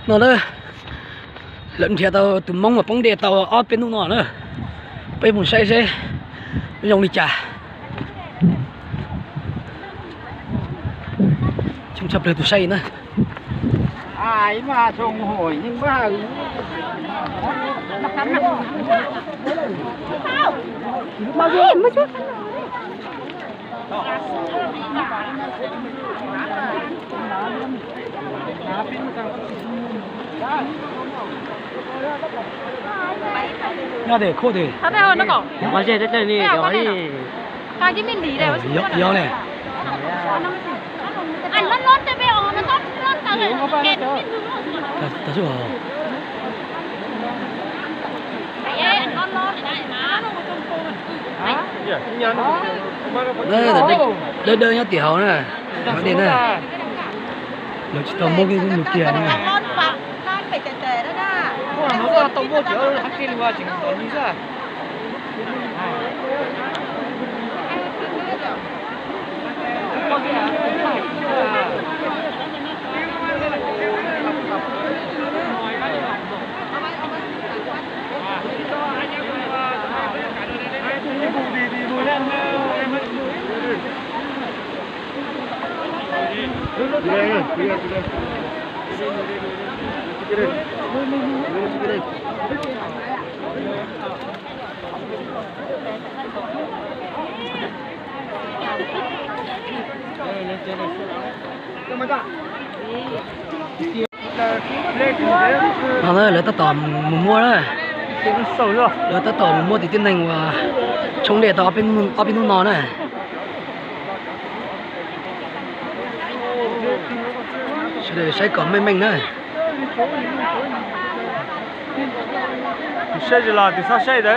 No na, lawv nrhiav tau tus Hmoob uas poob dej tau ob peb hnub no na. Peb mus saib seb zoo li cas. Coob tshaj plaws tus saib na. Nyob tes khuj tes. Nyob tes. Nyob tes. Nyob tes. Tag sub. Dawb dawb nyob tim hauv na, hauv dej na. Lawv tsis tau muab kiag mus kiag na. No na, lawv tab tom mus muab na. Lawv tab tom mus muab tim tej neeg uas tshoob dej tau ob peb hnub no na. Sawv daws saib kom meej meej na. Tus saib tsis los tus txhob saib ntawd.